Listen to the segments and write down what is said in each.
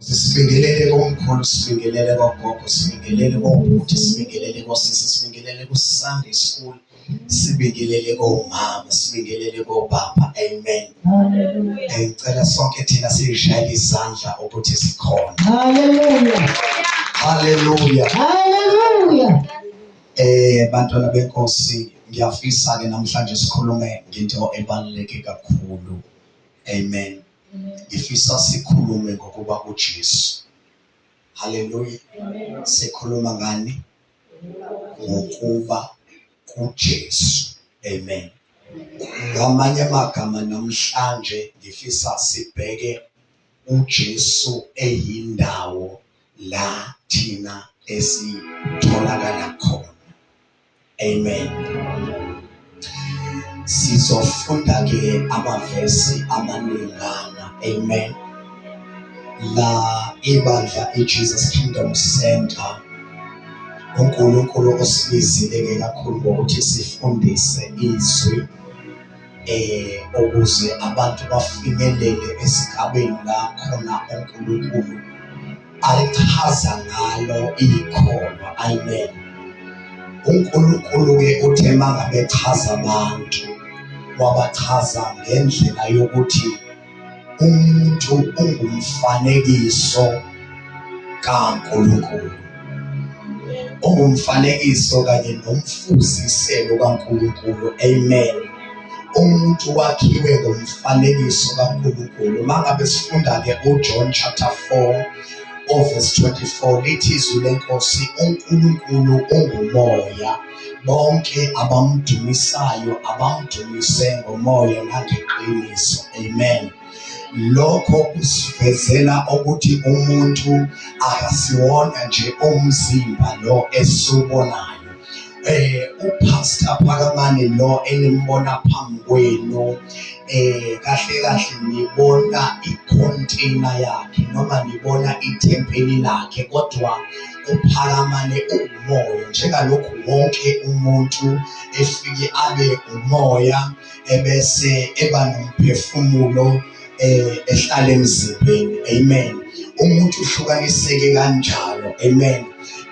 Sibingelele komkhulu, sibingelele kogogo, sibingelele kobhuti, sibingelele kosisi, sibingelele ku-Sunday school, sibingelele komama, sibingelele kobaba. Amen. Hallelujah. Ngicela sonke thina siyishayele izandla ukuthi sikhona. Hallelujah. Hallelujah. Hallelujah. Bantwana benkosi, ngiyafisa ke namhlanje sikhulume ngento ebaluleke kakhulu. Amen. Ngifisa sikhulume ngokuba uJesu. Hallelujah. Sikhuluma ngani? Ngokuba kuJesu. Amen. Ngamanye amagama namhlanje ngifisa sibheke uJesu eyindawo la thina esitholakala khona. Amen. Sizofunda ke amavesi amaningana. Amen. La ibandla iJesus Kingdom Center uNkulunkulu osibizile ke kakhulu ngokuthi sifundise izwi ukuze abantu bafinyelele esigabeni la khona uNkulunkulu alichaza ngalo ikholwa. Amen. uNkulunkulu ke uthe mangabe echaza abantu wabachaza ngendlela yokuthi umuntu ungumfanekiso kaNkulunkulu, ungumfanekiso kanye nomfuziselo kaNkulunkulu. Amen. Umuntu wakhiwe ngomfanekiso kaNkulunkulu. Mangabe sifunda ke uJohn chapter 4 verse 24 lithi izwi lenkosi, uNkulunkulu ungumoya, bonke abamdumisayo abamdumise ngomoya nangeqiniso. Amen. Lokho kusivezela ukuthi umuntu akasiwona nje umzimba lo esiwubonayo. uPastor Phakamani lo enimbona phambi kwenu, kahle kahle nibona icontainer yakhe noma nibona ithempeli lakhe, kodwa uPhakamani uwumoya njengalokhu wonke umuntu efike abe umoya ebese eba nomphefumulo ehlala emzimbeni. Amen. Umuntu uhlukaniseke kanjalo. Amen.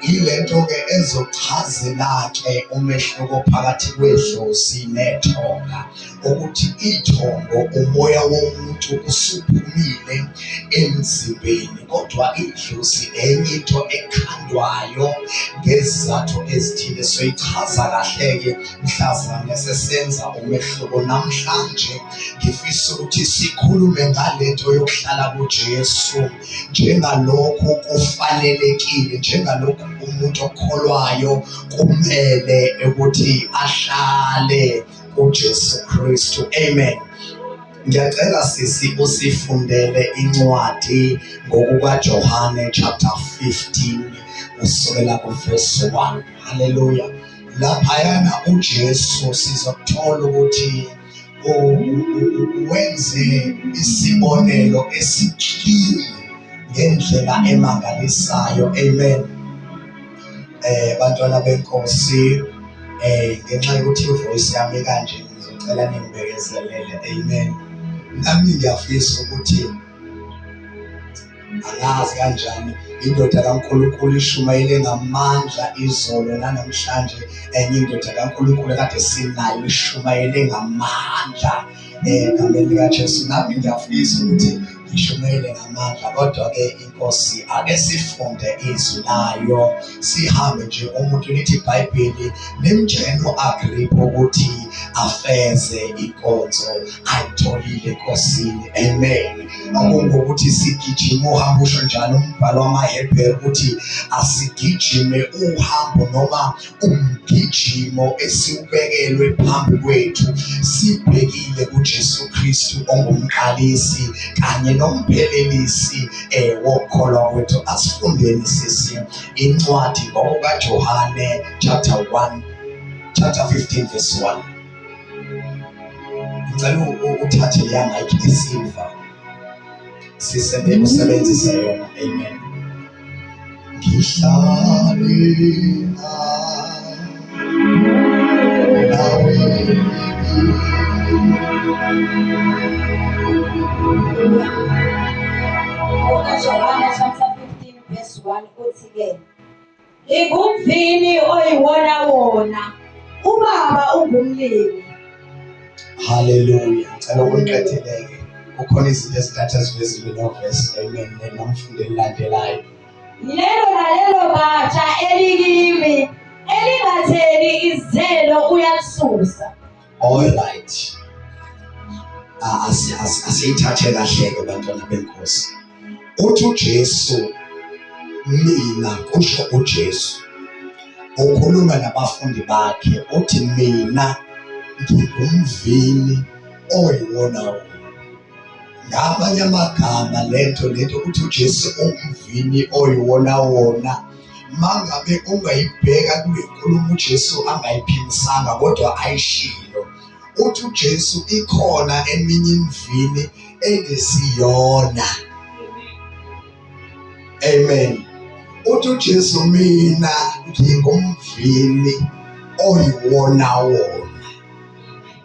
Ilento ke ezochazela ke umehluko phakathi kwedlozi nethonga, ukuthi ithongo umoya womuntu usuphumile emzimbeni, kodwa idlozi enye into ekhandwayo ngezizathu ezithile. Soyichaza kahle ke mhlazane sesenza umehluko. Namhlanje ngifisa ukuthi sikhulume ngalento yokuhlala kuJesu njengalokhu kufanelekile, njengalokhu umuntu okholwayo kumele ukuthi ahlale kuJesu Kristu. Amen. Ngiyacela sisi usifundele incwadi ngokukaJohane chapter 15 kusukela kuverse 1. Haleluya. Laphayana uJesu sizokuthola ukuthi wenze isibonelo esikhulu ngendlela emangalisayo. Amen. Bantwana benkosi, ngenxa yokuthi ivoice yami kanje ngizocela ningibekezelele. Amen. Nami ngiyafisa ukuthi angazi kanjani indoda kaNkulunkulu ishumayele ngamandla izolo nanamhlanje, enye indoda kaNkulunkulu kade sinayo ishumayele ngamandla egameni likaJesu. Nami ngiyafisa ukuthi ngishumayele ngamandla, kodwa ke inkosi ake sifunde izwi layo sihambe nje. Umuntu lithi iBhayibheli nimtshele uAgrippa ukuthi afeze inkonzo ayitholile enkosini. Amen. Okungukuthi sigijime uhambo, usho njalo umbhalo wamaHebheru ukuthi asigijime uhambo noma umgijimo esiwubekelwe phambi kwethu, sibhekile kuJesu Kristu ongumqalisi kanye nomphelelisi wokukholwa kwethu. Asifundeni sisi incwadi ngokukaJohane chapter 1 chapter 15 verse 1. Ngicela uthathe leya mic esilver sisebe usebenzise yona. Amen. Ngihlale nawe. Johana chapter 21 uthi ke ngingumvini oyiwona wona ubaba ungumlimi. Haleluya. Ngicela ukuqedeleke. Kukhona izinto ezintathu eziveziwe no verse. Amen. Nomfundi elilandelayo. Lelo nalelo gatsha elikimi elingatheli izithelo uyalisusa. All right. Asiyithathe kahle-ke bantwana benkosi. Uthi uJesu mina kusho uJesu ukhuluma nabafundi bakhe uthi mina ngingumvini oyiwona wona. Ngamanye amagama lento lento ukuthi uJesu ungumvini oyiwona wona mangabe ungayibheka kule nkulumo uJesu angayiphimisanga kodwa ayishilo uthi uJesu ikhona eminye imvini engesiyona. Amen. Uthi uJesu mina ngingumvini oyiwona wona.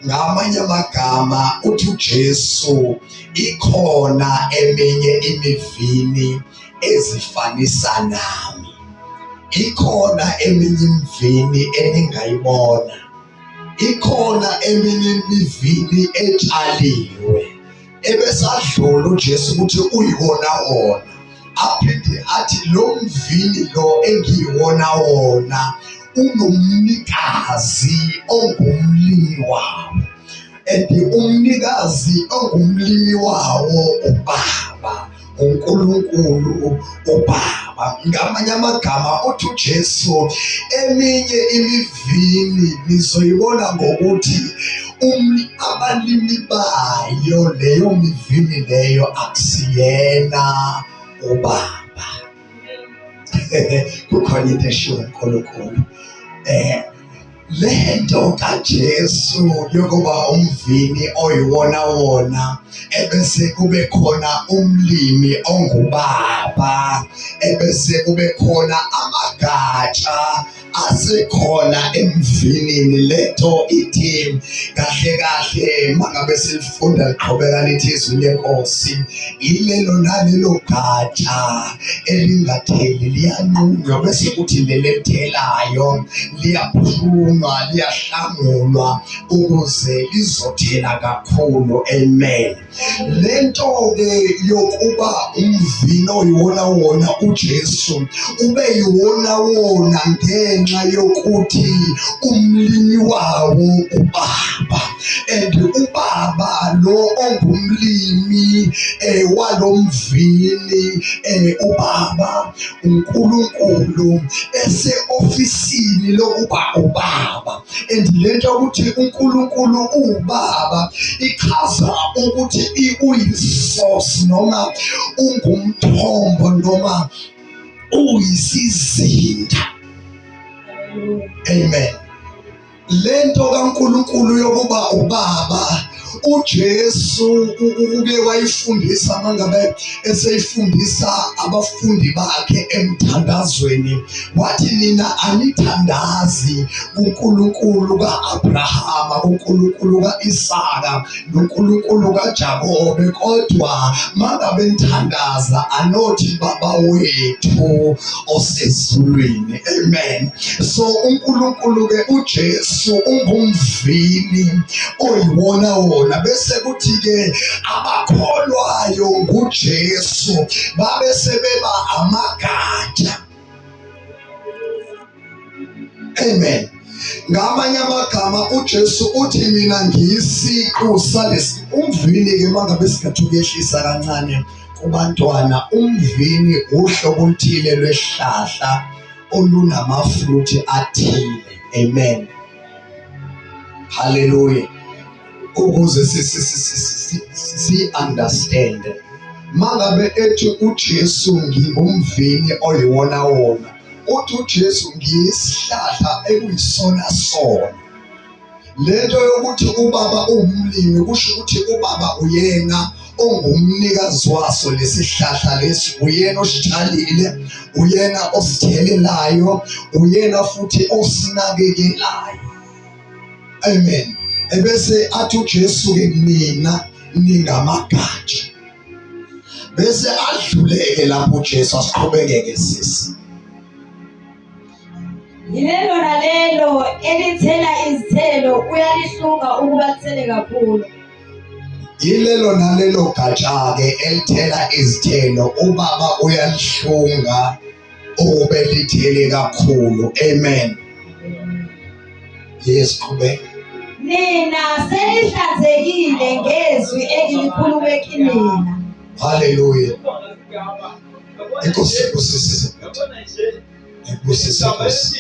Ngamanye amagama uthi uJesu ikhona eminye imivini ezifanisa nami. Ikhona eminye imivini eningayibona. Ikhona eminye imivini etshaliwe. Ebesadlula uJesu ukuthi uyiwona wona aphinde athi lo mvini lo engiyiwona wona unomnikazi ongumlimi wawo and umnikazi ongumlimi wawo ubaba uNkulunkulu ubaba. Ngamanye amagama uthi uJesu eminye imivini nizoyibona ngokuthi abalimi bayo leyo mivini leyo akusiyena ubaba. Kukhona into eshiwo uNkulunkulu lento kaJesu yokuba umvini oyiwona wona ebese kube khona umlimi ongubaba ebese kube khona amagatsha asekhona emvinini lento ithi kahle kahle mangabe silifunda liqhubeka lithi izwi lenkosi ilelo nalelo gatsha elingatheli liyanqunywa bese kuthi leli elithelayo liyaphuma liyahlangulwa ukuze lizothela kakhulu. Amen. Lento ke yokuba umvino yiwona wona uJesu ube yiwona wona ngenxa yokuthi umlimi wawo ubaba and ubaba lo ongumlimi walomvini ubaba uNkulunkulu ese ofisini lokuba ubaba and lento ukuthi uNkulunkulu uwubaba ichaza ukuthi uyisource noma ungumthombo noma uyisizinda. Amen. Lento kaNkulunkulu yokuba ubaba uJesu uke wayifundisa mangabe eseyifundisa abafundi bakhe emthandazweni wathi nina anithandazi kuNkulunkulu kaAbrahama kuNkulunkulu kaIsaka noNkulunkulu kaJakobe kodwa mangabe nithandaza anothi baba wethu osezulwini. Amen. So uNkulunkulu ke uJesu ungumvini oyiwona wona bese kuthi ke abakholwayo nguJesu babe sebeba amagatsha. Amen. Ngamanye amagama uJesu uthi mina ngiyisiqu salesi umvini ke mangabe singathi ukuyehlisa kancane kubantwana umvini uhlobo oluthile lwesihlahla olunamafruthi athile. Amen. Haleluya. Ukuze si understand mangabe ethi uJesu ngingumvini oyiwona wona uthi uJesu ngiyisihlahla ekuyisona sona. Lento yokuthi ubaba uwumlimi kusho ukuthi ubaba uyena ongumnikazi waso lesihlahla lesi, uyena ositshalile, uyena osithelelayo, uyena futhi osinakekelayo. Amen. Ebese athi uJesu ke nina ningamagatsha. Bese adluleke lapho uJesu asiqhubekeke sisi. Yilelo nalelo elithela izithelo uyalihlunga ukuba lithele kakhulu. Yilelo nalelo gatsha-ke elithela izithelo ubaba uyalihlunga ukube lithele kakhulu. Amen. Yes, qhubeka. Nina senihlanzekile ngezwi engilikhulume kinina. Haleluya. Inkosi ibusise. Ibusise Nkosi.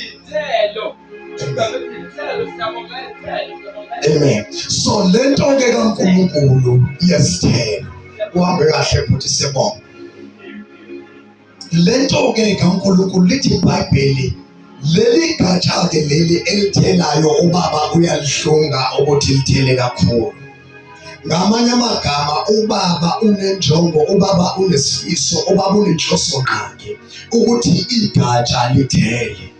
Amen. So lento ke kaNkuluNkulu yezithelo. Uhambe kahle futhi siyabonga. Lento ke kaNkuluNkulu lithi iBhayibheli leli gatsha ke leli elithelayo ubaba uyalihlunga ukuthi lithele kakhulu. Ngamanye amagama ubaba unenjongo, ubaba unesifiso, ubaba unenhloso ngqangi ukuthi igatsha lithele.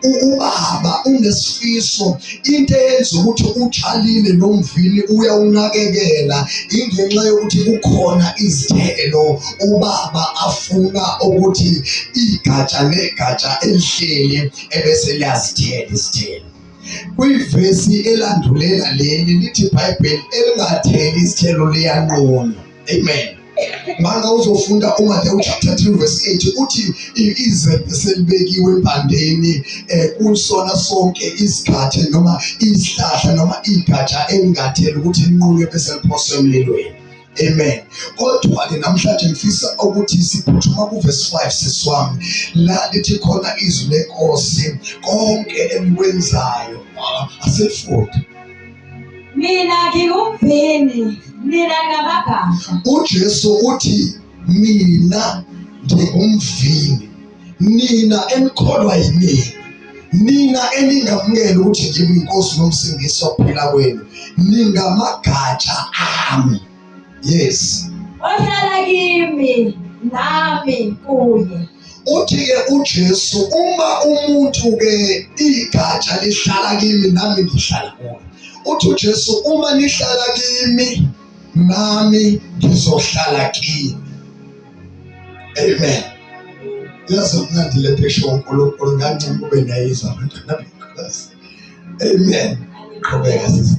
Ubaba unesifiso into eyenza ukuthi utshalile nomvini uyawunakekela ingenxa yokuthi kukhona izithelo ubaba afuna ukuthi igatsha negatsha elihleli ebese liyazithela izithelo. Kwivesi elandulela leli lithi iBhayibheli elingatheli isithelo liyanqunywa. Amen. Manga uzofunda uMateyu chapter 3 verse 8 uthi izembe selibekiwe empandeni eh kusona sonke isikhathi noma isihlahla noma igatsha elingatheli ukuthi linqunywe bese liphoswe emlilweni. Amen. Kodwa ke namhlanje ngifisa ukuthi siphuthuma kuverse 5 siswami la lithi khona izwi lenkosi konke enikwenzayo aselifunde. Mina ngingumvini, nina ngamagatsha. UJesu uthi mina ngingumvini nina enikholwa yimina nina eningamukela ukuthi ngibe inkosi nomsindisi wokuphila kwenu ningamagatsha ami yes ohlala kimi nami kuye uthi-ke uJesu uma umuntu-ke igatsha lihlala kimi nami ngihlala kuye uthi uJesu uma nihlala kimi nami ngizohlala kini Amen. Yazi mnandi le nto esho uNkulunkulu ngancama ube nayizwa abantwana benkosi. Amen. Qhubeka sisi.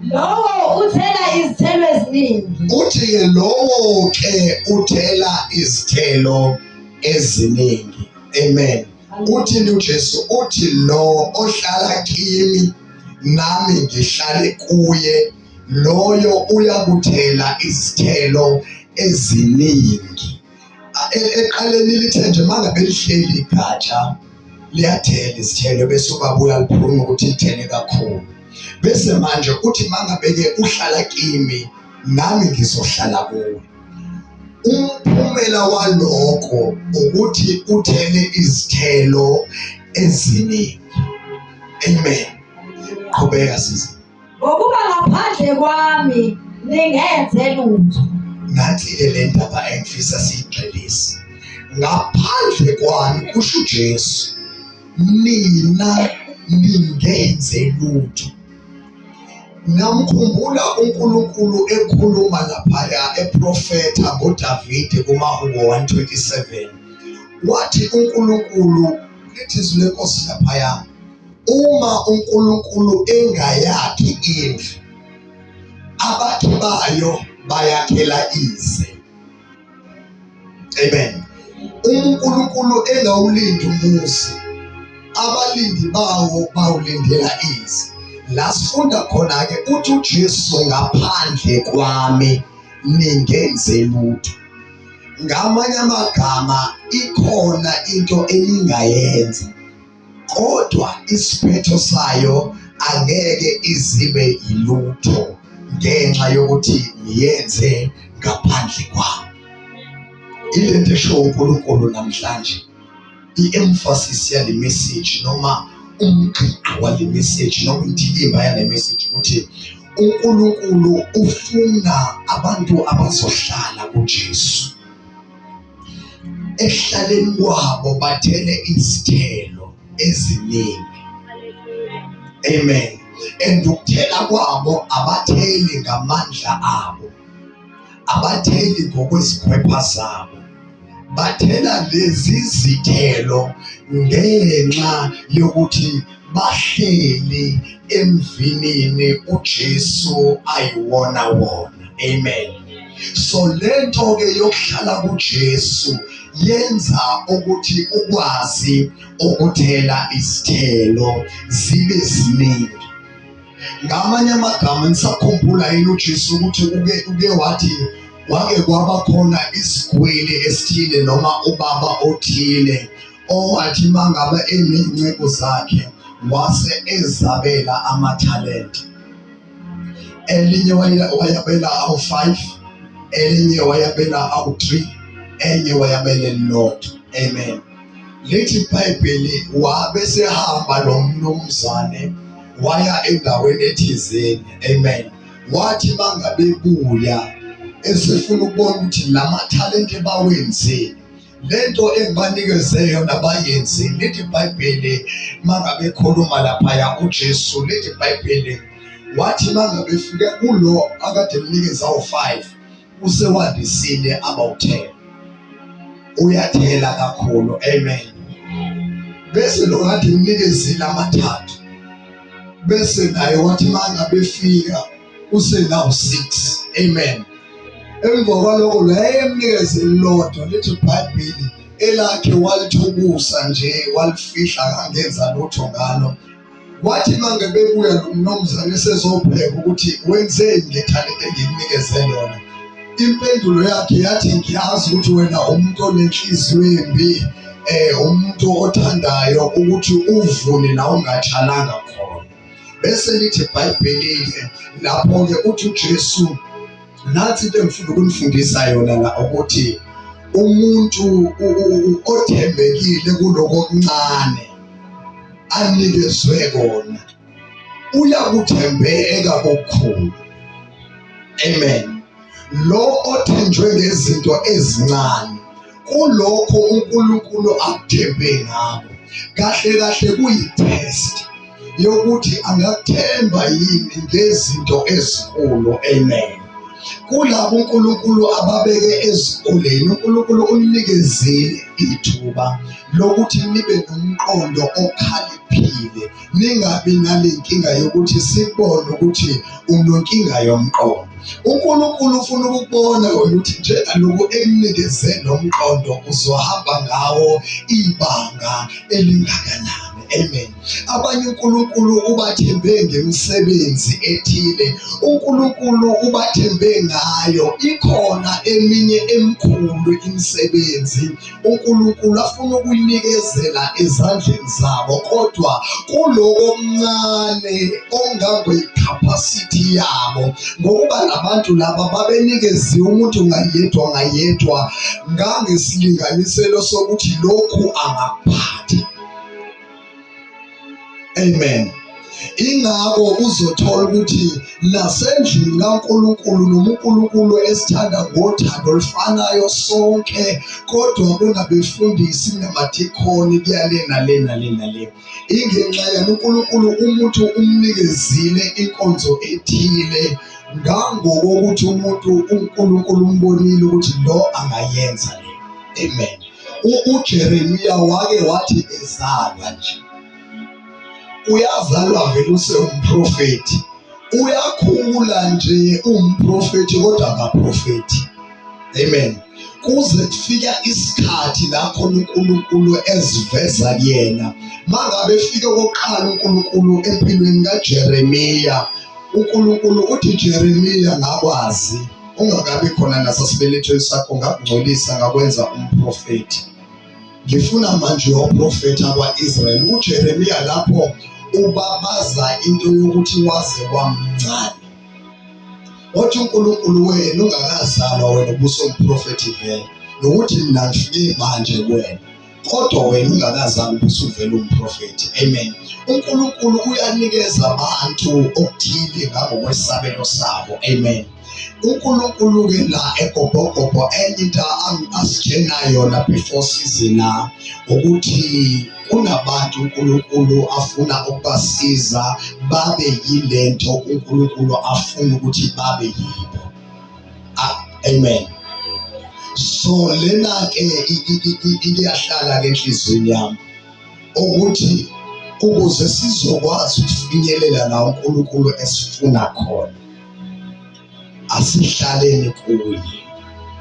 Lowo uthela izithelo eziningi. Uthi-ke lowo ke uthela izithelo eziningi. Amen. Uthini uJesu? Uthi lo ohlala kimi nami ngihlale kuye loyo uyakuthela izithelo eziningi eqaleni lithe nje mangabe lihleli igatsha liyathela izithelo bese ubaba uyaliphuma ukuthi lithele kakhulu bese manje uthi mangabe-ke uhlala kimi nami ngizohlala kuwe umphumela walokho ukuthi uthele izithelo eziningi amen qhubeka sisi Ngokuba ngaphandle kwami ningenze lutho. Nansi-ke le ndaba engifisa siyigxilise. Ngaphandle kwami kusho uJesu, nina ningenze lutho. Namkhumbula uNkulunkulu ekhuluma laphaya eprofetha ngoDavide kumaHubo 127. Wathi uNkulunkulu lithi izwi lenkosi laphaya Uma uNkulunkulu engayakhi indlu, abakhi bayo bayakhela ize. Amen. Uma uNkulunkulu engawulindi umuzi, abalindi bawo bawulindela ize. La sifunda khona-ke uthi uJesu ngaphandle kwami ningenze lutho. Ngamanye amagama ikhona into eningayenza kodwa isiphetho sayo angeke izibe yilutho ngenxa yokuthi niyenze ngaphandle kwami. Ilento esho uNkulunkulu namhlanje i-emphasis yale message noma umgqigqo wale message noma indikimba yale message ukuthi uNkulunkulu ufuna abantu abazohlala kuJesu. Ekuhlaleni kwabo bathele izithelo eziningi. Amen. And ukuthela kwabo abatheli ngamandla abo. Abatheli ngokwezikhwepha zabo, bathela lezi zithelo ngenxa yokuthi bahleli emvinini uJesu ayiwona wona. Amen. So lento ke yokuhlala kuJesu yenza ukuthi ukwazi ukuthela isithelo zibe ziningi. Ngamanye amagama nisakhumbula yini uJesu ukuthi uke wathi wake kwaba khona isigwili esithile noma ubaba othile owathi mangabe eney'nceku zakhe wase ezabela amathalente elinye wayabela awu-5 elinye wayabela awu-3 enye wayabela elilodwa. Amen. Lithi iBhayibheli wabe sehamba lo mnumzane waya endaweni ethizeni. Amen. Wathi mangabe buya esefuna ukubona ukuthi lamathalente bawenzeni lento engibanikeze yona bayenzeni. Lithi iBhayibheli mangabe ekhuluma laphaya uJesu, lithi iBhayibheli wathi mangabe efike kulo akade emnikeza awu-5 usewandisile abawu-10, uyathela kakhulu. Amen. Bese lo kade emnikezile amathathu, bese naye wathi mangabe efika usenawu-6. Amen. Emva kwaloko lo emnikeze lodwa, lithi iBhayibheli elakhe walithukusa nje walifihla kangenza lutho ngalo. Wathi mange bebuya lo mnumzane esezopheka ukuthi wenzeni ngethalente engikunikeze lona, impendulo yakhe yathi ngiyazi ukuthi wena umuntu onenhliziyo embi, umuntu othandayo ukuthi uvune la ungatshalanga khona. Bese lithi iBhayibheli-ke lapho-ke uthi uJesu, nathi into engifuna ukunifundisa yona la ukuthi umuntu othembekile kuloko okuncane anikezwe kona uyakuthembeka kokukhulu. Amen. Lo othenjwe ngezinto ezincane kulokho uNkulunkulu akuthembe ngako, kahle kahle kuyi-test yokuthi angakuthemba yini ngezinto ezinkulu. Amen. Kulabo uNkulunkulu ababeke ezikoleni, uNkulunkulu unikezile ithuba lokuthi nibe nomqondo okhaliphile, ningabi nale nkinga yokuthi sibone ukuthi unonkinga yomqondo. uNkulunkulu ufuna ukubona wena ukuthi njengaloku ekunikeze lo mqondo uzohamba ngawo ibanga elingakanani. Amen. Abanye uNkulunkulu ubathembe ngemisebenzi ethile, uNkulunkulu ubathembe ngayo. Ikhona eminye emikhulu imisebenzi uNkulunkulu afuna ukuyinikezela ezandleni zabo, kodwa kuloko okuncane ongangoyikhapasithi yabo, ngokuba labantu laba babenikeziwe umuntu ngayedwa ngayedwa ngangesilinganiselo sokuthi lokhu angakuphatha. Amen. Ingakho uzothola ukuthi nasendlini kaNkulunkulu noma uNkulunkulu esithanda ngothando olufanayo sonke, kodwa kunabefundisi namadikoni kuya le nale nale nale. Ingenxa yani uNkulunkulu umuntu umnikezile inkonzo ethile ngangokokuthi umuntu uNkulunkulu umbonile ukuthi lo angayenza le. Amen. UJeremiya wake wathi ezalwa nje, uyazalwa vele usewumprofethi, uyakhula nje umprofethi kodwa akaprofethi. Amen. Kuze kufika isikhathi la khona uNkulunkulu eziveza kuyena. Mangabe efika kokuqala uNkulunkulu empilweni kaJeremiya, uNkulunkulu uthi Jeremiya, ngakwazi ungakabi khona nasesibelethweni sakho, ngakungcolisa ngakwenza umprofethi. Ngifuna manje uyoprofetha kwa-Israyeli. UJeremiya lapho ubabaza into yokuthi waze wamncane. Wathi uNkulunkulu wena ungakazalwa wena ubusumprofethi vele, nokuthi mina ngifike manje kuwena, kodwa wena ungakazalwa ubusuvele umprofethi. Amen. uNkulunkulu uyanikeza abantu okuthile ngangokwesabelo sabo. Amen. uNkulunkulu-ke la egobhogobho enye into asitshena yona before size la ukuthi kunabantu uNkulunkulu afuna ukubasiza babe yilento uNkulunkulu afuna ukuthi babe yibo. Amen. So lena ke iyahlala ke enhliziyweni yami ukuthi ukuze sizokwazi ukufinyelela la uNkulunkulu esifuna khona asihlaleni kuye.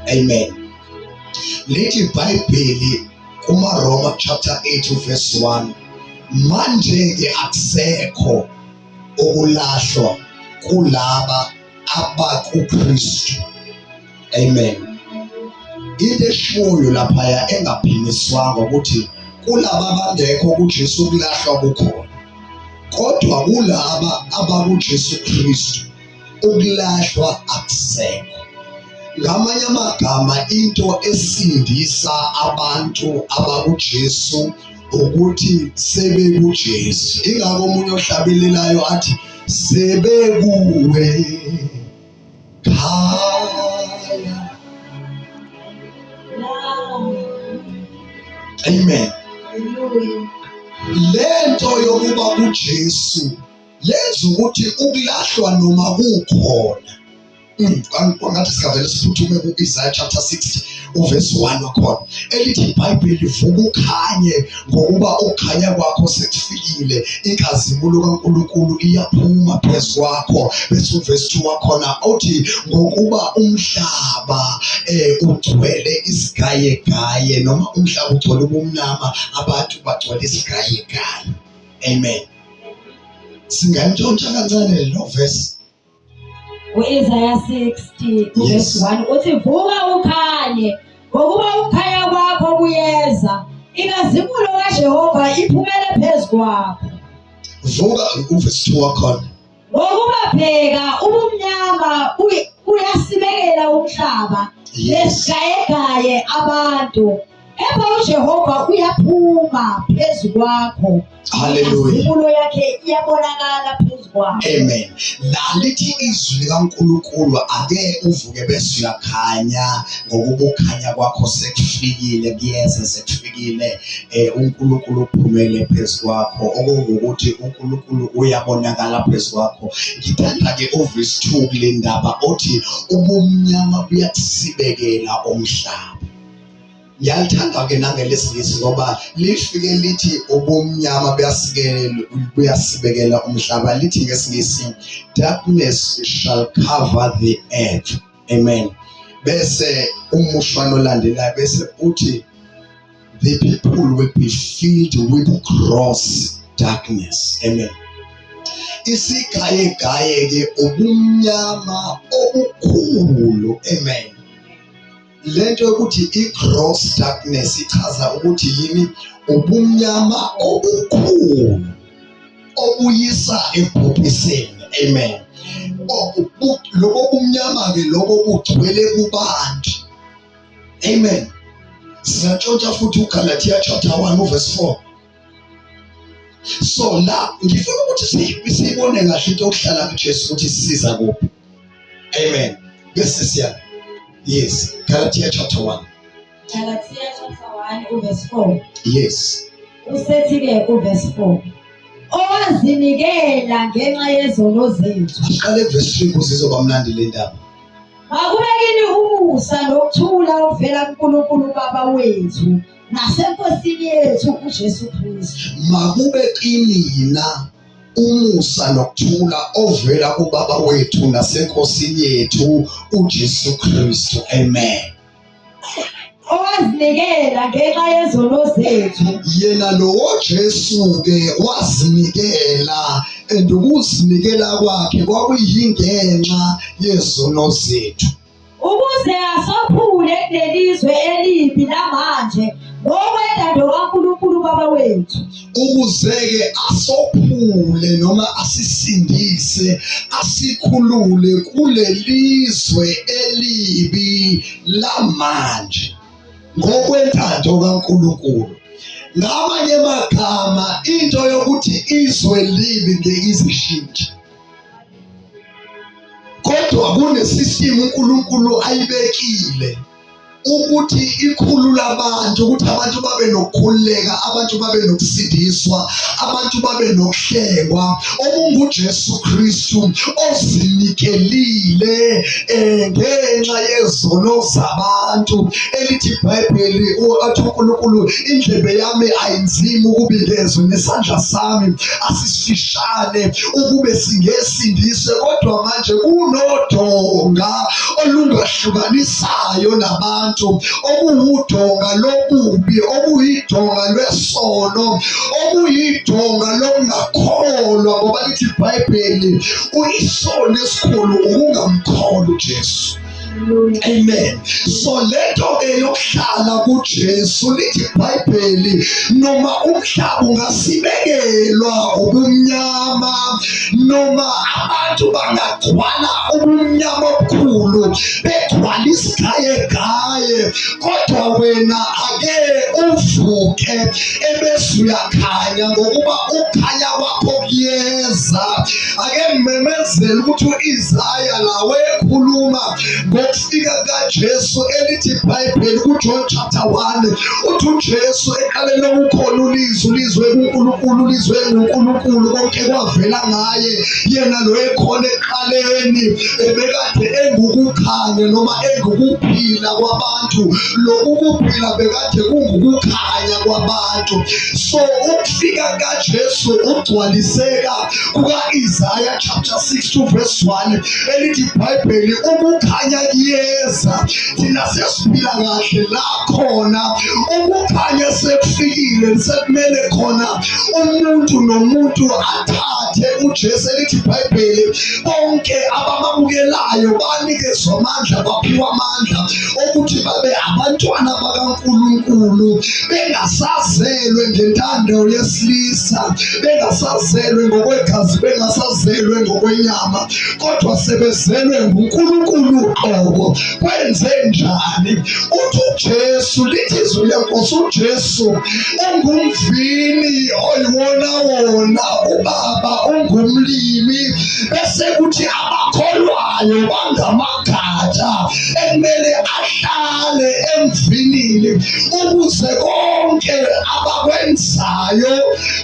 Amen. Lithi iBhayibheli kumaRoma chapter 8 verse 1, manje ke akusekho ukulahlwa kulaba abakuKristu. Amen. Into eshiwoyo laphaya engaphimiswanga ukuthi kulaba abangekho kuJesu ukulahlwa kukhona, kodwa kulaba abakuJesu Kristu ukulahlwa akusekho. Ngamanye amagama into esindisa abantu abakuJesu ukuthi sebekuJesu. Ingakho omunye ohlabelelayo athi sebekuwe khaya. Amen. Lento yokuba kuJesu yenza ukuthi ukulahlwa noma kukhona. Kwangathi singavele siphuthume ku-Isaiah chapter 60 uverse 1 wakhona elithi iBhayibheli vuka ukhanye ngokuba ukukhanya kwakho sekufikile, inkazimulo kaNkulunkulu iyaphuma phezu kwakho. Bese uverse 2 wakhona uthi ngokuba umhlaba ugcwele isigayegaye, noma umhlaba ugcwele ubumnyama, abantu bagcwele isigayegaye. Amen. Singayintshontsha kancane lo verse. U-Isaya 60 verse 1 uthi vuka ukhanye ngokuba ukukhanya kwakho kuyeza, inkazimulo kaJehova iphumele phezu kwakho. Vuka uverse 2 wakhona. Ngokuba bheka ubumnyama uyasibekela umhlaba, nesigayegaye abantu, kepha uJehova uyaphuma phezu kwakho. Hallelujah. Inkazimulo yakhe iyabonakala phezu kwakho. Amen. La lithi izwi likaNkulunkulu ake uvuke bese uyakhanya ngokuba ukukhanya kwakho sekufikile, kuyeza sekufikile. uNkulunkulu uphumele phezu kwakho, okungukuthi uNkulunkulu uyabonakala phezu kwakho. Ngithanda ke uverse 2 kule ndaba othi ubumnyama buyakusibekela umhlaba. Ngiyalithanda ke nangelesingisi ngoba lifike lithi ubumnyama buyasibekela umhlaba, lithi ngesingisi darkness shall cover the earth. Amen. Bese umushwana olandelayo bese uthi the people will be filled with gross darkness. Amen. Isigayegaye ke ubumnyama obukhulu. Amen. Lento yokuthi i-gross darkness ichaza ukuthi yini? Ubumnyama obukhulu obuyisa ekubhubhiseni. Amen. Lobo bumnyama ke lobo bugcwele kubantu. Amen. Siyatshontsha futhi uGalatia chapter 1 verse 4. So la ngifuna ukuthi siyibone kahle into yokuhlala kuJesu ukuthi sisiza kuphi. Amen. Bese siya. Yes, Galatia chapter 1. Galatia chapter 1 verse 4. Yes. Usethi ke uverse 4. Owazinikela ngenxa yezono zethu. Aqale verse 3 kuze izoba mnandi le ndaba. Makube kini umusa nokuthula ovela kuNkulunkulu Baba wethu naseNkosini yethu uJesu Kristu. Makube kinina umusa nokuthula ovela kuBaba wethu naseNkosini yethu uJesu Kristu. Amen. Owazinikela ngenxa yezono zethu. Yena lowo Jesu ke wazinikela, and ukuzinikela kwakhe kwakuyingenxa yezono zethu. Ukuze asophule kulelizwe elibi lamanje ngokwentando kaNkulunkulu Baba wethu. Ukuze-ke asophule noma asisindise, asikhulule kulelizwe elibi lamanje ngokwentando kaNkulunkulu. Ngamanye amagama, into yokuthi izwe libi ngeke izishintshe. Kodwa kunesystem uNkulunkulu ayibekile. Ukuthi ikhulula abantu, ukuthi abantu babe nokukhululeka, abantu babe nokusindiswa, abantu babe nokuhlengwa, okunguJesu Kristu ozinikelile ngenxa yezono zabantu. Elithi iBhayibheli athi uNkulunkulu, indlebe yami ayinzima ukubingezwe nesandla sami asisifishane ukube singesindiswe, kodwa manje kunodonga olungahlukanisayo nabantu, okuwudonga lobubi, okuyidonga lwesono, okuyidonga lokungakholwa, ngoba lithi iBhayibheli uyisono esikhulu ukungamkholwa uJesu. Amen. So lento ke yokuhlala kuJesu, lithi iBhayibheli noma umhlaba ungasibekelwa ubumnyama, noma abantu bangagcwala ubumnyama obukhulu, begcwala isigayegaye, kodwa wena ake uvuke ebese uyakhanya, ngokuba ukukhanya kwakho kuyeza. Ake ngimemezele ukuthi u-Isaya la wayekhuluma ngokufika kukaJesu, elithi iBhayibheli kuJohn chapter 1 uthi uJesu eqaleni kukhona ulizwi, ulizwe kuNkulunkulu, ulizwe nguNkulunkulu, konke kwavela ngaye, yena lo ekhona ekuqaleni ebekade engukukhanya noma engukuphila kwabantu, lokhu kuphila bekade kungukukhanya kwabantu. So ukufika kaJesu ugcwaliseka kuka-Isaya chapter 6 to verse 1, elithi iBhayibheli ukukhanya kuyeza. Thina sesiphila kahle la khona ukukhanya sekufikile, sekumele khona umuntu nomuntu athathe uJesu. Elithi iBhayibheli bonke abamamukelayo banikezwa amandla, baphiwa amandla okuthi babe abantwana bakaNkulunkulu, bengasazelwe ngentando yesilisa, bengasazelwe ngokwegazi, bengasazelwe ngokwenyama, kodwa sebezelwe nguNkulunkulu uqobo. Kwenze njani? Uthi uJesu, lithi izwi lenkosi, uJesu ungumvini oyiwona wona, ubaba ungumlimi, bese kuthi abakholwayo bangamagatsha ekumele ahlale emvinini ukuze konke abakwenzayo,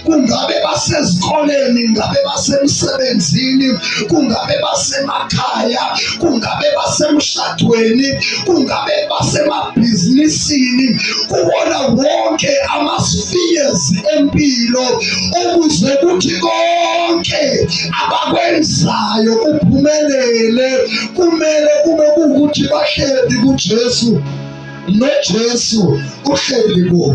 kungabe basezikoleni, ngabe basemsebenzini, kungabe basemakhaya, kungabe basemshadweni, kungabe basemabhizinisini, kuwona wonke ama-spheres empilo, ukuze kuthi konke abakwenzayo kuphumelele, kumele kube kuwukuthi bahleli kuJesu noJesu uhleli kubo.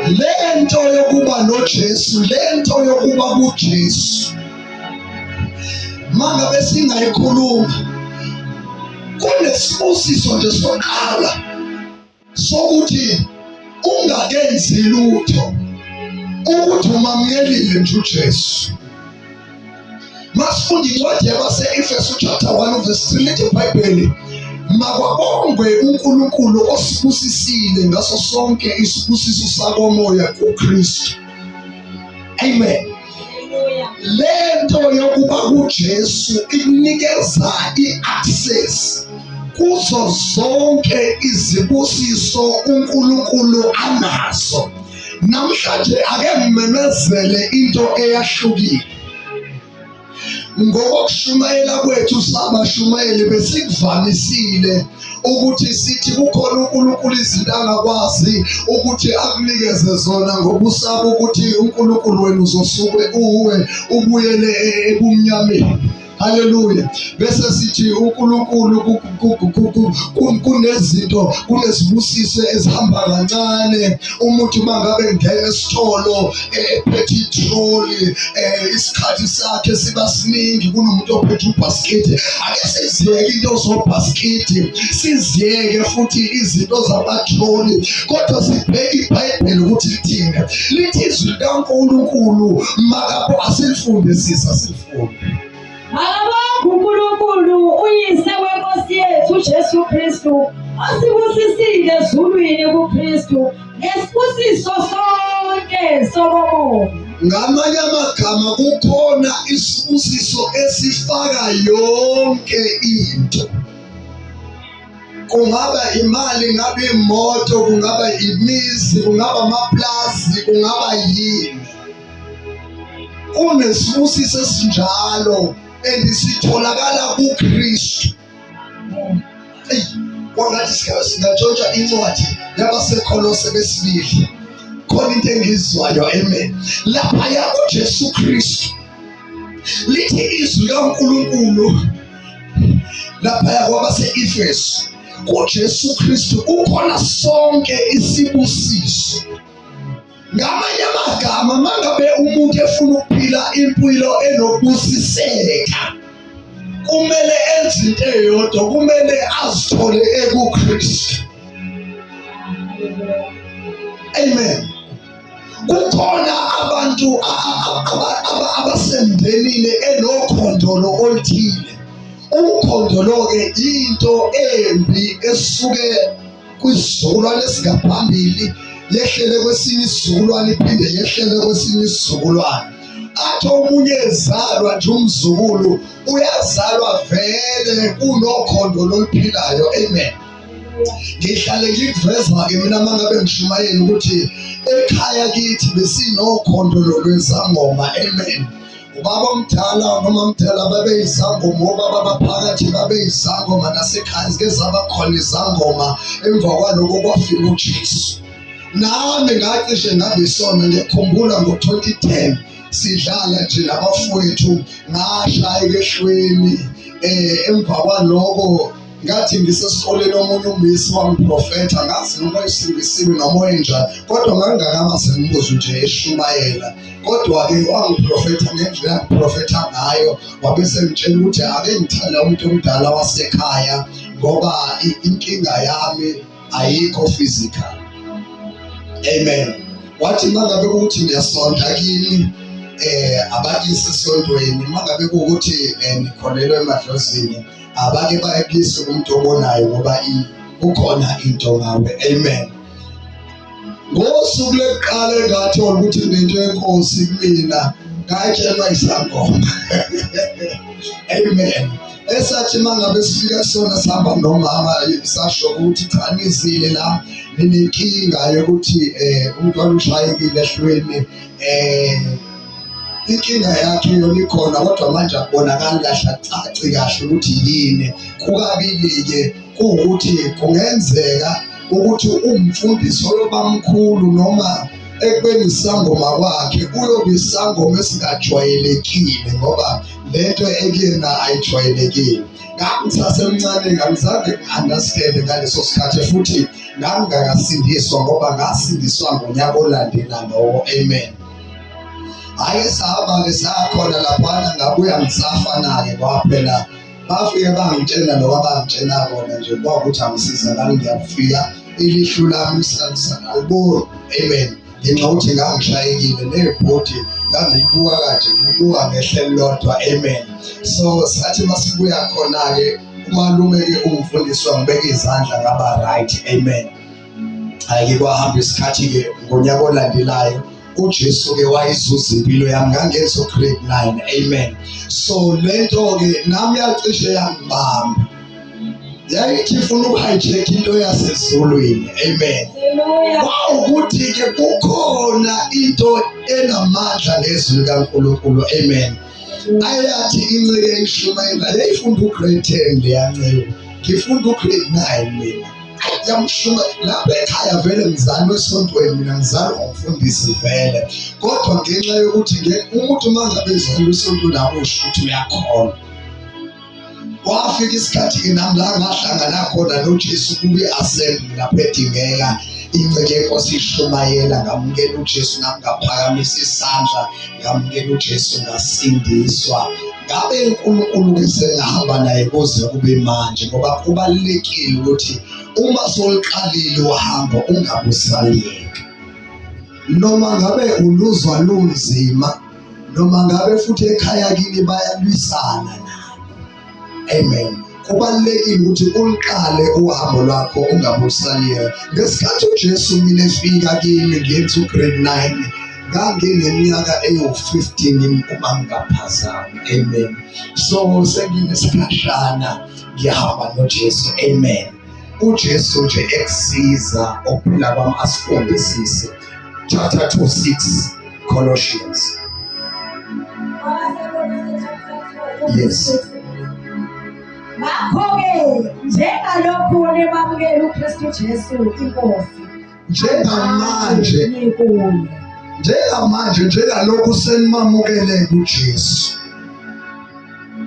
Lento yokuba noJesu, lento yokuba kuJesu, mangabe singayikhuluma, kunesibusiso nje soqala sokuthi ungakenzi lutho, ukuthi umamukelile nje uJesu. Masifunda incwadi yabase-Efesu chapter 1 verse 3, lithi iBhayibheli makwabongwe uNkulunkulu osibusisile ngaso sonke isibusiso sakomoya kuKristu. Amen. Lento yokuba kuJesu ikunikeza i-access kuzo zonke izibusiso uNkulunkulu anazo. Namhlanje ake ngimemezele into eyahlukile. Ngokokushumayela kwethu sabashumayeli besikuvamisile ukuthi sithi kukhona uNkulunkulu izinto angakwazi ukuthi akunikeze zona ngokusaba ukuthi uNkulunkulu wena uzosuke uwe ubuyele ebumnyameni. Haleluya. Bese sithi uNkulunkulu kunezinto, kunezibusiso ezihamba kancane. Umuntu uma ngabe ngena esitolo ephethe itroli, isikhathi sakhe siba siningi kunomuntu ophethe ubhasikidi. Ake siziyeke into zobhasikidi, siziyeke futhi izinto zamatroli, kodwa sibheke iBhayibheli ukuthi lithini. Lithi izwi likaNkulunkulu makabo asilifundisisa silifunde. Makabonge uNkulunkulu uyise wenkosi yethu uJesu Kristu osibusisile ezulwini kuKristu ngesibusiso sonke sokomoya. Ngamanye amagama kukhona isibusiso esifaka yonke into. Kungaba imali, ngabe imoto, kungaba imizi, kungaba amaplazi, kungaba yini. Kunesibusiso esinjalo endisitholakala kuKristu. Eyi, kwangathi singatshontsha incwadi yabaseKolose besibili. Khona into engizwayo, amen. Laphaya kuJesu Kristu lithi izwi likaNkulunkulu laphaya kwabase-Efesu, kuJesu Kristu kukhona sonke isibusiso. Ngamanye amagama, mangabe umuntu efuna ukuphila impilo enokubusiseka, kumele enze into eyodwa, kumele azithole ekuKristu. Amen. Kukhona abantu abasemndenini enokhondolo oluthile. Ukhondolo-ke into embi esuke kwisizukulwane esingaphambili yehlele kwesinye isizukulwane iphinde yehlele kwesinye isizukulwane athi omunye ezalwa nje umzukulu uyazalwa vele kunokhondo loluphilayo. Amen. Ngihlale ngikuveza-ke mina uma ngabe ngishumayela ukuthi ekhaya kithi besinokhondo lolwezangoma. Amen. Ubaba omdala noma mdala babeyizangoma, obaba baphakathi babeyizangoma, nasekhaya zike zaba khona izangoma. Emva kwaloko kwafika uJesu. Nami ngacishe ngabisona, ngiyakhumbula ngo-2010 sidlala nje nabafowethu, ngashayeka ehlweni. Emva kwaloko ngathi ngisesikoleni omunye umisi wangiprofetha, ngazi noma esindisiwe noma enjani, kodwa ngangingakamaze ngimuzwe nje eshumayela. Kodwa-ke wangiprofetha ngendlela angiprofetha ngayo, wabe sengitshela ukuthi ake ngithanda umuntu omdala wasekhaya ngoba inkinga yami ayikho physical. Amen. Wathi mangabe ukuthi ngiyasonta kini, abakise esontweni, mangabe kuwukuthi nikholelwa emadlozini, abake bayekise umuntu obonayo ngoba kukhona into ngawe. Amen. Ngosuku lokuqala engathola ukuthi kunento yenkosi kumina, ngatshelwa isangoma. Amen. Esathi mangabe sifika sona sihamba nomama, sasho ukuthi cha, nizile la ninenkinga yokuthi umntwana ushayekile ehlweni, inkinga yakhe yona ikhona kodwa manje akubonakali kahle, akucaci kahle ukuthi yini. Kukabili-ke kuwukuthi kungenzeka ukuthi umfundisi oyoba mkhulu noma ekubeni isangoma kwakhe kuyoba isangoma esingajwayelekile ngoba lento ekuyena ayijwayelekile. Ngangisasemncane, ngangizange ngi-understand ngaleso sikhathi, futhi ngangingakasindiswa ngoba ngasindiswa ngonyaka olandela lowo. Amen. Hhayi, sahamba-ke sakhona laphana, ngabuya ngisafana-ke kwaphela. Bafike bangitshela lokho abangitshela kona nje, kwakuthi angisizakali, ngiyafika ilihlu lami aliboni. Amen. Ngenxa yokuthi ngangishayekile nebhodi ngangilibuka kanje, ngilibuka ngehle elilodwa. Amen. So sathi masibuya khona-ke umalume-ke umfundisi wangibeka izandla ngaba right. Amen. Hhayi-ke kwahamba isikhathi-ke ngonyaka olandelayo uJesu-ke wayizuza impilo yami, ngangenza grade 9. Amen. So lento-ke nami yacishe yangibamba, yayithi ifuna ukuhijack into yasezulwini. Amen. Kwawukuthi-ke kukhona into enamandla ngezwi likaNkulunkulu. Amen. Ayathi inceke ishumayela, yayifunda ugrade 10 leya nceke, ngifunda ugrade 9 mina. Yamshuma lapha ekhaya vele ngizalwe esontweni mina, ngizalwa umfundisi vele, kodwa ngenxa yokuthi umuntu uma ngabe ezalwe esontweni akusho ukuthi uyakholwa. Kwafika isikhathi-ke nami la ngahlangana khona noJesu kwi-assembly lapho edingeka inceke yenkosi ishumayela, ngamukela uJesu nami, ngaphakamisa isandla ngamukela uJesu, ngasindiswa. Ngabe uNkulunkulu-ke sengahamba naye kuze kube manje, ngoba kubalulekile ukuthi uma soluqalile uhambo ungabe usaliyeka, noma ngabe uluzwa lunzima, noma ngabe futhi ekhaya kini bayalwisana nalo. Amen. Kubalulekile ukuthi uliqale uhambo lwakho ungabe usaliyeka. Ngesikhathi uJesu mina efika kimi ngenza ugrade 9, Ngangineminyaka ewu-15 uma ngingaphazami. Amen. So senginesikhashana ngihamba noJesu. Amen. UJesu nje ekusiza ukuphila kwami asifundisise. Chapter 2 6 Colossians. Yes. Ngakho-ke njengalokhu nimamukela uKristu Jesu iNkosi. Njengamanje nikuye. Njengamanje njengalokhu senimamukele kuJesu.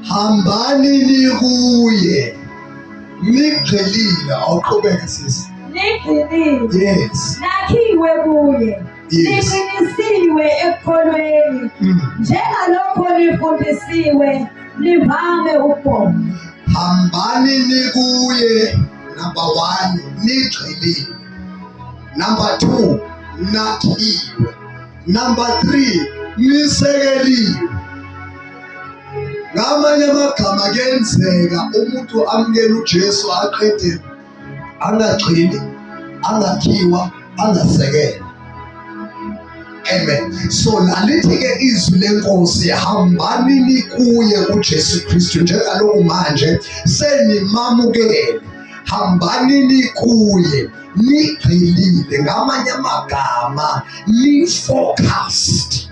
Hambani nikuye. Nigxilile awuqhubeke sisi. Nigxilile. Yes. Nakhiwe kuye. Yes. Niqinisiwe ekukholweni. Njengalokho nifundisiwe nivame ukubonga. Hambani nikuye number 1 nigxilile. Number 2 nakhiwe. Number 3 nisekeliwe. Ngamanye amagama kuyenzeka umuntu amukele uJesu aqede angagxili, angakhiwa, angasekelwa. Amen. So nalithi-ke izwi lenkosi hambani nikuye kuJesu Kristu njengalokhu manje senimamukele hambani nikuye nigxilile ngamanye amagama ni-focused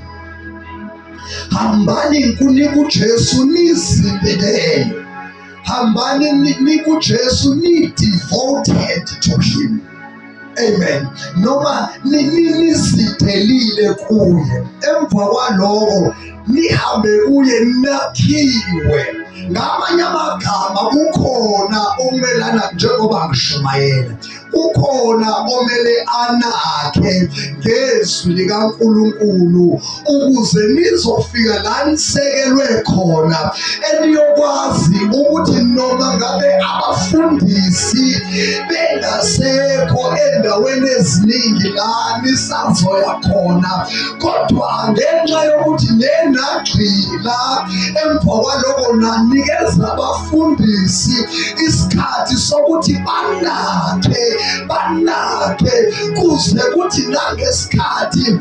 hambani nikuJesu nizinikele hambani nikuJesu ni-devoted to him amen noma nizidelile kuye emva kwaloko nihambe kuye nakhiwe ngamanye amagama kukhona okumelana njengoba ngishumayela kukhona omele anakhe ngezwi likaNkuluNkulu ukuze nizofika la nisekelwe khona eniyokwazi ukuthi noma ngabe abafundisi bengasekho endaweni eziningi la nisazoya khona kodwa ngenxa yokuthi nenagxila emva kwaloko nanikeza abafundisi isikhathi sokuthi banakhe banakhe kuze kuthi nangesikhathi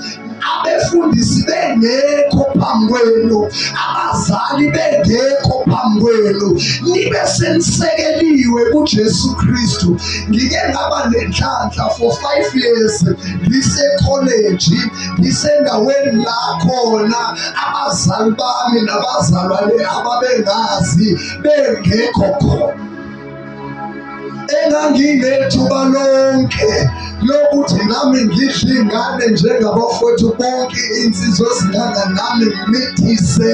abefundisi bengekho phambi kwenu abazali bengekho phambi kwenu nibe senisekeliwe kuJesu Kristu ngike ngaba nenhlanhla for 5 years ngisekholeji ngisendaweni la khona abazali bami nabazalwane ababengazi bengekho khona enganginethuba lonke lokuthi nami ngidle ingane njengabafowethu bonke insizwa ezinganga nami ngimithise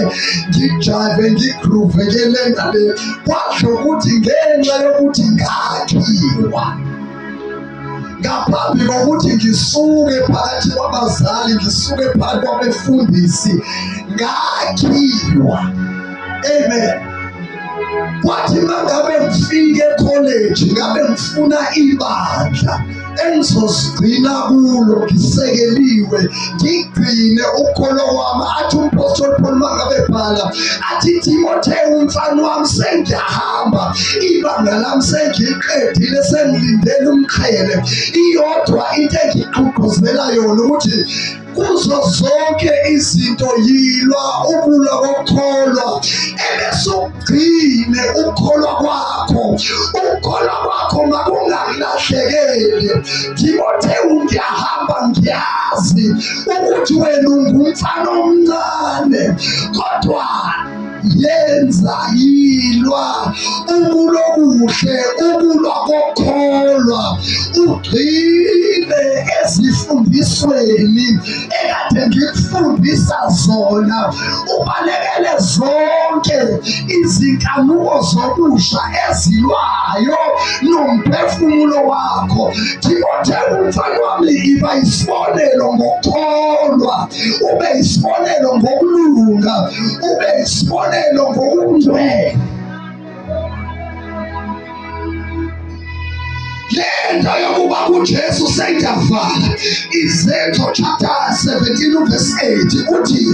ngijive ngigroove ke le nale kwasho ukuthi ngenxa yokuthi ngakhiwa ngaphambi kokuthi ngisuke phakathi kwabazali ngisuke phakathi kwabefundisi ngakhiwa amen kwathi mangabe ngifike ekholeji ngabe ngifuna ibandla engizozigcina kulo ngisekeliwe ngigcine ukholo kwami athi umpostoli Paul mangabe bhala athi Timotheo umfana wami sengiyahamba ibanga lami sengiliqedile sengilindele umqhele iyodwa into engigqugquzela yona ukuthi kuzo zonke izinto yilwa ukulwa kokukholwa ebese ugcine ukukholwa kwakho ukukholwa kwakho makungakulahlekeli Timothewu ngiyahamba ngiyazi ukuthi wena ungumfana omncane kodwa yenza yilwa ukulwa okuhle ukulwa kokholwa ugxile ezifundisweni ekade ngikufundisa zona ubalekele zonke izinkanuko zobusha ezilwayo nomphefumulo wakho Timotheo umfana wami iba isibonelo ngokukholwa ube isibonelo ngokulunga ube isibonelo ngokungcwele lento yokuba kuJesu sengiyavala izenzo chapter 17 verse 8 uthi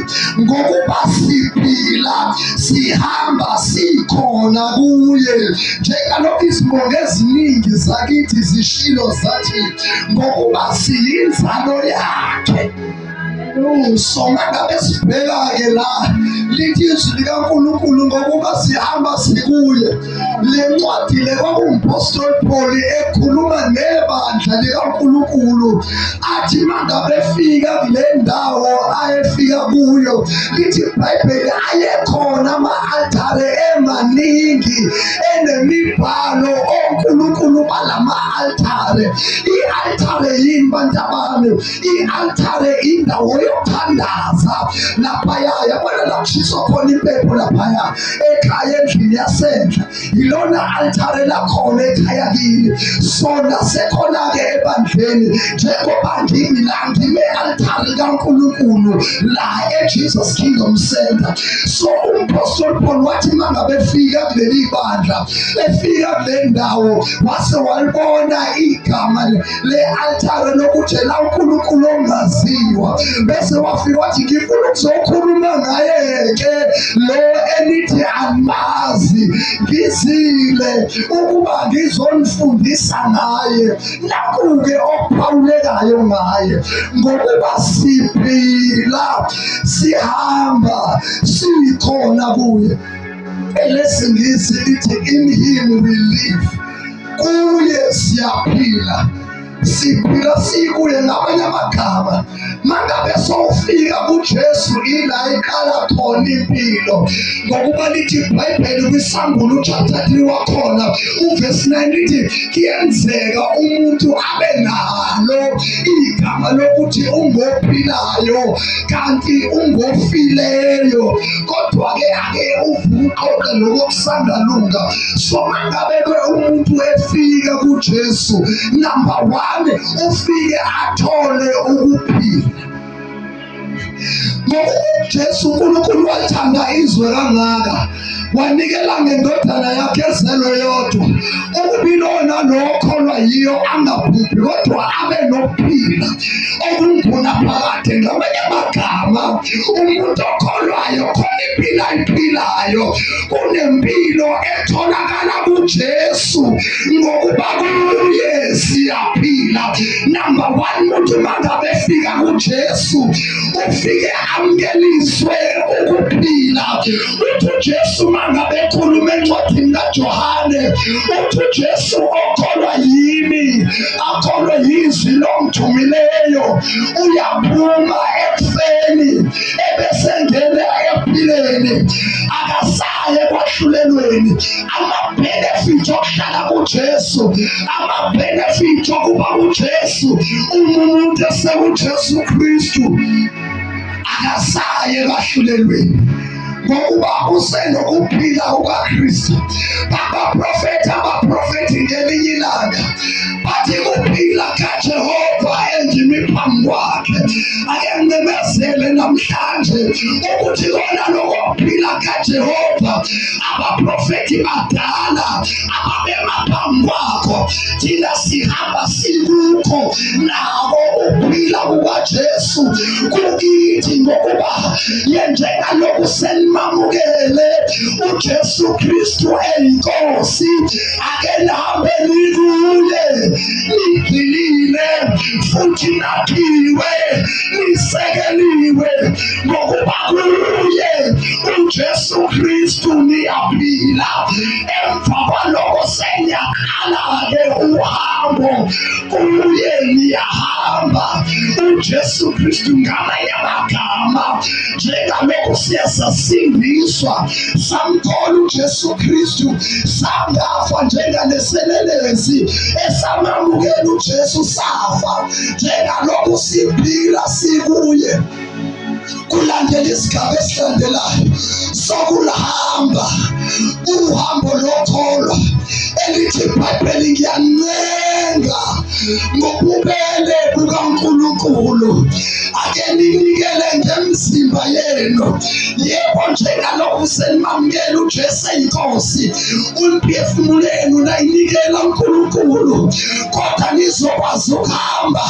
ngokuba siphila sihamba sikhona kuye njengalokhu izibongo eziningi zakithi zishilo zathi ngokuba siyinzalo yakhe. So mangabe sibheka-ke la lithi izwi likaNkulunkulu ngokuba sihamba sikuye le ncwadi le kwakungumpostoli Paul ekhuluma nebandla likaNkulunkulu athi mangabe efika kule ndawo ayefika kuyo lithi iBhayibheli ayekhona ama-altare emaningi enemibhalo onkulunkulu balama-altare. I-altare yini bantabami? I-altare indawo yokuthandaza laphaya, yabona la kushiswa khona impepho laphaya ekhaya endlini yasenhla, yilona altare lakhona ekhaya kini. Sona sekhona-ke ebandleni njengoba ngimi la ngime altare kaNkulunkulu la eJesus Kingdom Center. So umpostoli Paul wathi mangabe efika kuleli bandla, efika kule ndawo, wase walibona igama le-altare lokuthi la uNkulunkulu ongaziwa, bese wafika wathi ngifuna ukuzokhuluma ngaye-ke lo enithi animazi, ngizile ukuba ngizonifundisa ngaye. Nakhu-ke okuphawulekayo ngaye, ngokuba siphila sihamba sikhona kuye. ElesiNgisi lithi in him we live, kuye siyaphila, siphila sikuye. Ngamanye amagama, mangabe sowufika kuJesu ila iqala khona impilo, ngokuba lithi iBhayibheli kwiSambulo chapter 3 wakhona uverse 9 lithi kuyenzeka umuntu abe nalo igama lokuthi ungophilayo kanti ungofileyo, kodwa-ke ake uvuke uqoqe lokho okusangalunga. So mangabe ke umuntu efika kuJesu, number 1 ufike athole ukuphila. Ngokuba uJesu uNkulunkulu wathanda izwe kangaka wanikela ngendodana yakhe ezelwe yodwa, ukuba ilona lokholwa yiyo angabhubhi kodwa abe nokuphila okungunaphakade. Ngamanye amagama, umuntu okholwayo khona impilo ayiphilayo, kunempilo etholakala kuJesu, ngokuba kuye siyaphila. Number 1, umuntu mangabe efika kuJesu ufike amukeliswe ukuphila. Uthi uJesu mangabe ekhuluma encwadini kaJohane, uthi uJesu okholwa yimi akholwe yizwi longithumileyo uyaphuma ekufeni ebesengena ekuphileni, akasaye ekwahlulelweni. Ama-benefit okuhlala kuJesu, ama-benefit okuba kuJesu, uma umuntu esekuJesu Kristu akasaye ekwahlulelweni, ngokuba usenokuphila kukaKristu. Abaprofethi abaprofethi ngelinye ilanga bathi kuphila kaJehova engimi phambi kwakhe. Ake ngimemezele namhlanje ukuthi kona lokho kuphila kaJehova abaprofethi badala ababema phambi kwakho, thina sihamba sikukho nako ukuphila kukaJesu kukithi, ngokuba njengalokhu senimamukele uJesu Kristu eyinkosi, ake nihambe nikuye nigxilile futhi nakhiwe nisekeliwe, ngokuba kuye uJesu Kristu niyaphila. Emva kwaloko seniyaqala-ke uhambo kuye, niyahamba uJesu Kristu. Ngamanye amagama, njengalokhu siye sasindiswa samkhola uJesu Kristu, sangafa njengaleselelesi esamamukela uJesu safa, njengalokhu siphila sikuye, kulandela isigaba esilandelayo sokulihamba uhambo lokholwa elithi iBhayibheli ngiyancenga ngobubele bukaNkulunkulu ake ninikele ngemizimba yenu, yebo, njengalokhu senimamukela uJesu eyinkosi, umphefumulo yenu nayinikela uNkulunkulu, kodwa nizokwazi ukuhamba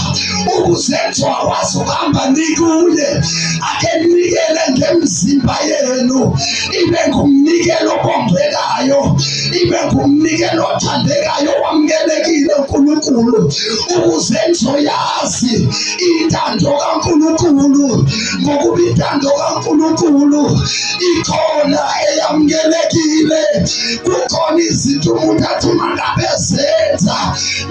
ukuze nizokwazi ukuhamba nikuye. Ake ninikele ngemizimba yenu ibe ngumnikelo obongekayo, ibe ngumnikelo othandekayo, wamukelekile uNkulunkulu, ukuze nizoyazi intando kaNkulunkulu. Ngokuba intando kaNkulunkulu ikhona eyamukelekile, kukhona izinto umuntu athi uma ngabe zenza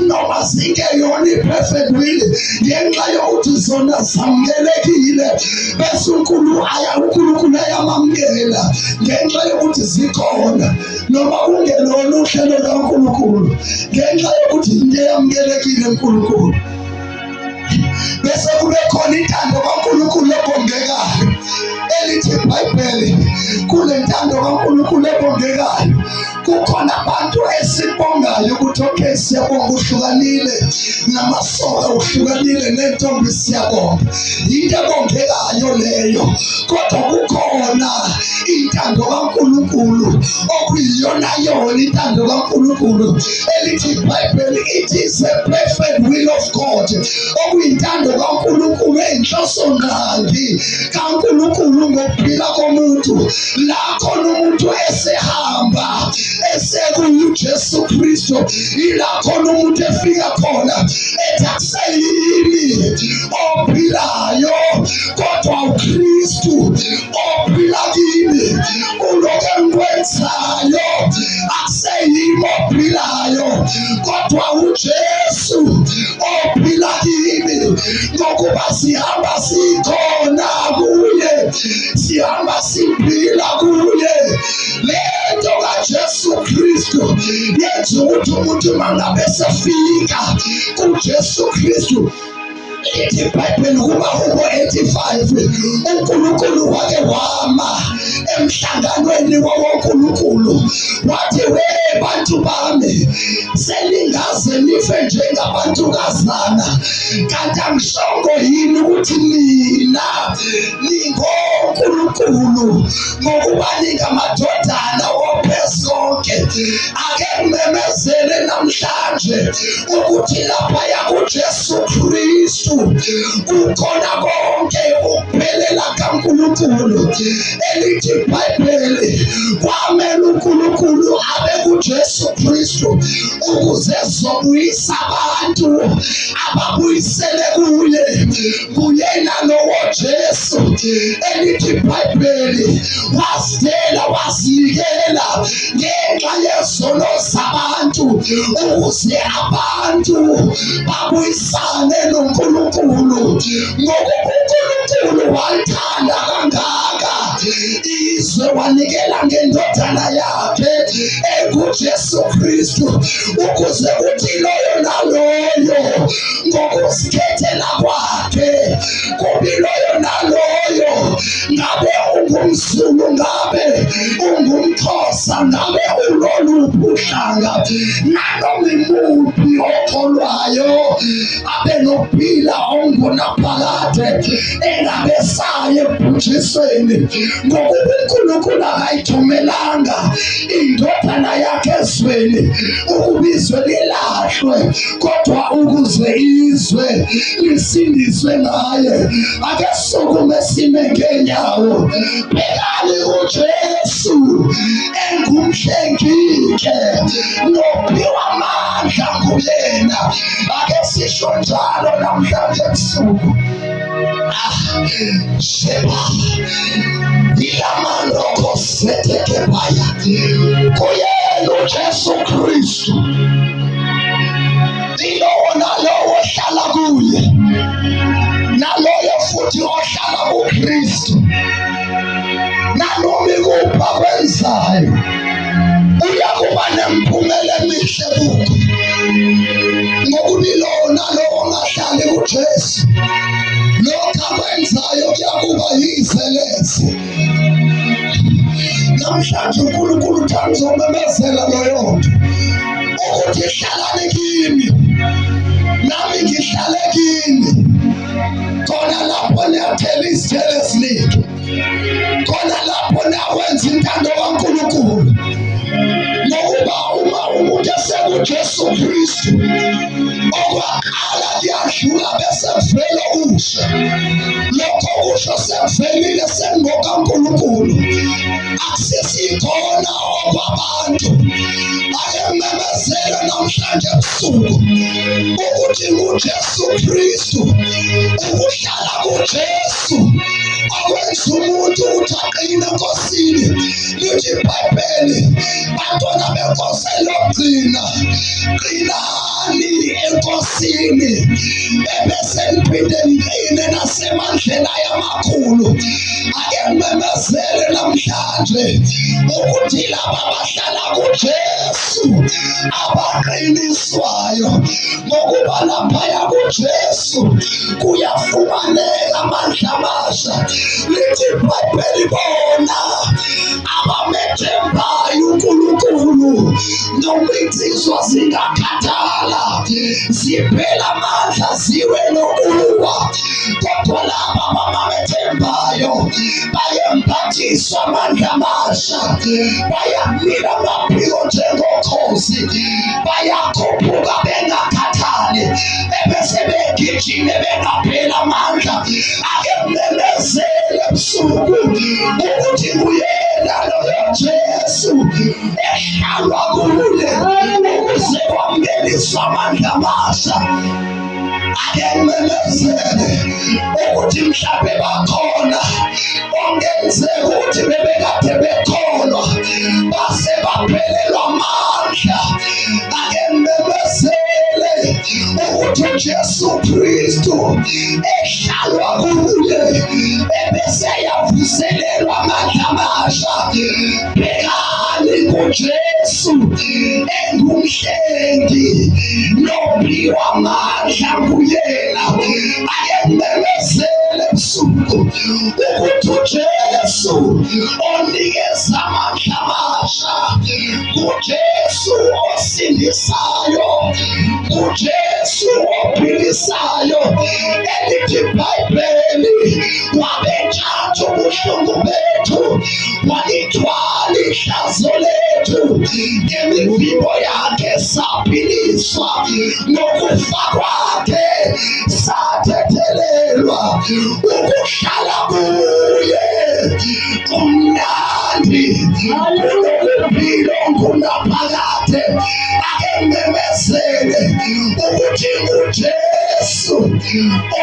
noma zingeyona i-perfect will, ngenxa yokuthi zona zamukelekile, bese uNkulunkulu aya uNkulunkulu ayamamukela ngenxa yokuthi zikhona, noma kungelona uhlelo kaNkulunkulu, ngenxa yokuthi into eyamukelekile uNkulunkulu. Bese kube khona intando kaNkulunkulu ebongekayo, elithi iBhayibheli kule ntando kaNkulunkulu ebongekayo kukhona abantu esibongayo ukuthi okay, siyabonga uhlukanile namasoka, uhlukanile nentombi, siyabonga, into ebongekayo leyo. Kodwa kukhona intando kaNkulunkulu okuyiyona yona intando kaNkulunkulu elithi iBhayibheli it is a perfect will of God, okuyintando kaNkulunkulu eyinhloso ngqangi kaNkulunkulu ngokuphila komuntu, la khona umuntu esehamba esekuyiJesu Kristu, ila khona umuntu efika khona ethi akuseyimi ophilayo kodwa uKristu ophila kimi, kulokhu engikwenzayo akuseyimi ophilayo kodwa uJesu ophila kimi, ngokuba sihamba sikhona kuye, sihamba siphila kuye. Lento kaJesu Kristu yenza ukuthi umuntu mangabe sefika kuJesu Kristu, ithi iBhayibheli kumaHubo 85, uNkulunkulu wake wama emhlanganweni wawoNkulunkulu wathi, we bantu bami, seningaze nife njengabantukazana, kanti angishongo yini ukuthi nina ningonkulunkulu, ngokuba ningamadodana woPhezonke? Ake ngimemezele namhlanje ukuthi laphaya kuJesu Kristu kukhona konke ukuphelela kaNkulunkulu. Elithi iBhayibheli kwamele uNkulunkulu abe kuJesu Kristu ukuze ezobuyisa abantu, ababuyisele kuye, nguyena lowo Jesu. Elithi iBhayibheli wazidela, wazinikela ngenxa yezono zabantu ukuze abantu babuyisane noNkulunkulu, ngokuba uNkulunkulu walithanda kangaka izwe wanikela ngendodana yakhe enguJesu Kristu, ukuze kuthi loyo naloyo ngokuzikhethela kwakhe, kubi loyo naloyo, ngabe ungumZulu, ngabe ungumXhosa, ngabe uloluphi uhlanga, nanoma imuphi okholwayo abe nokuphila ongunaphakade, engabe saye ekubhujisweni, ngokuba uNkulunkulu akayithumelanga indodana yakhe ezweni ukuba izwe lilahlwe, kodwa ukuze izwe lisindiswe ngaye. Ake sukume sime ngenyawo, bhekani uJesu engumhlengike nophiwa amandla nguyena. Ake sisho njalo namhlanje ebusuku. Ah, sheba ilamandoko setekebaya kuyena uJesu Kristu, ilowo nalowo ohlala kuye, naloyo futhi ohlala kuKristu, nanoma ikuphi akwenzayo uyakuba nemiphumela emihle kukho, ngokuba ilowo nalowo ongahlali kuJesu, lokho akwenzayo kuyakuba yize leze. Namhlanje uNkulunkulu uthanda uzomemezela loyo nto ukuthi hlalani kimi nami ngihlale kini, khona lapho niyathela izithelo eziningi, khona lapho niyawenza intando kaNkulunkulu. Ngokuba uma umuntu esekuJesu Kristu, okwaqala kuyadlula bese kuvela okusha. Lokho kusho sekuvelile, sengokaNkulunkulu, akusesikhona okwabantu. Ake ngimemezele namhlanje ebusuku ukuthi nguJesu Kristu, ukuhlala kuJesu. Akwenza umuntu ukuthi aqine enkosini. Lithi iBhayibheli, bantwana benkosi elokugcina, qinani enkosini, ebese niphinde niqine nasemandleni ayo amakhulu. Ake ngimemezele namhlanje ukuthi laba abahlala kuJesu abaqiniswayo, ngokuba laphaya kuJesu kuyafumaneka amandla amasha. Lithi iBhayibheli, bona abamethembayo uNkulunkulu noma insizwa zingakhathala ziphela amandla ziwe nokuwa, kodwa laba abamethembayo bayembathiswa amandla amasha, bayamila amaphiko njengokhozi, bayakhuphuka bengakhathali, ebese begijime bengapheli amandla. Ake ngimemezele ebusuku ukuthi nguyena loyo Jesu ehlalwa kuye ukuze kwamukeliswa amandla amasha. Ake ngimemezele ukuthi mhlawumbe bakhona ongenzeka ukuthi bebekade bekholwa base baphelelwa amandla. Ake ngimemezele ukuthi uJesu Kristu ehlalwa kuye ebese yavuselelwa amandla amasha. Bhekani kuJesu engumhlengi nophiwa amandla nguyena. Ake ngimemezele ebusuku ukuthi uJesu onikeza amandla amasha, uJesu osindisayo, uJesu ophilisayo. Elithi iBhayibheli, wabethatha ubuhlungu bethu, walithwala ihlazo lethu, ngemivimbo yakhe saphiliswa, ngokufa kwakhe sathethelelwa. Ukuhlala kuye kumnandi kunokuphila ongunaphakade. Ake ngimemezele ukuthi nguJesu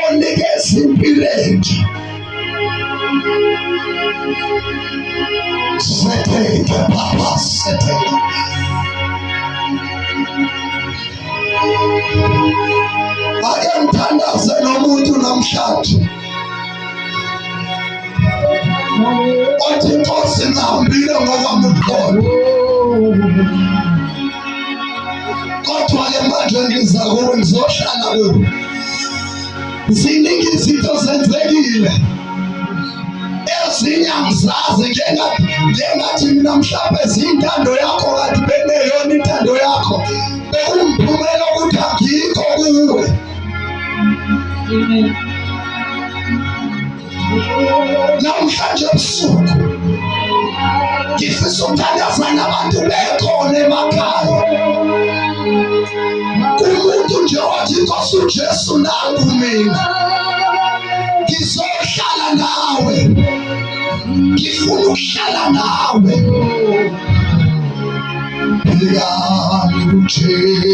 onikeza impilo entsha. Seteke papa seteke. Ake ngithandaze nomuntu namhlanje othi inkosi ngihambile ngokwami ukuqonda, kodwa-ke manje ngiza kuwe, ngizohlala kuwe. Ziningi izinto zenzekile, ezinye angizazi, njengathi mina mhlawumbe ziyintando yakho, kanti bekungeyona intando yakho, bekumphumela ukuthi angikho kuwe. Namhlanje ebusuku ngifisa ukuthandaza nabantu bekhona emakhaya, kumuntu nje othi inkosi uJesu nangu mina ngizohlala nawe, ngifuna ukuhlala nawe. Phikani kuJesu.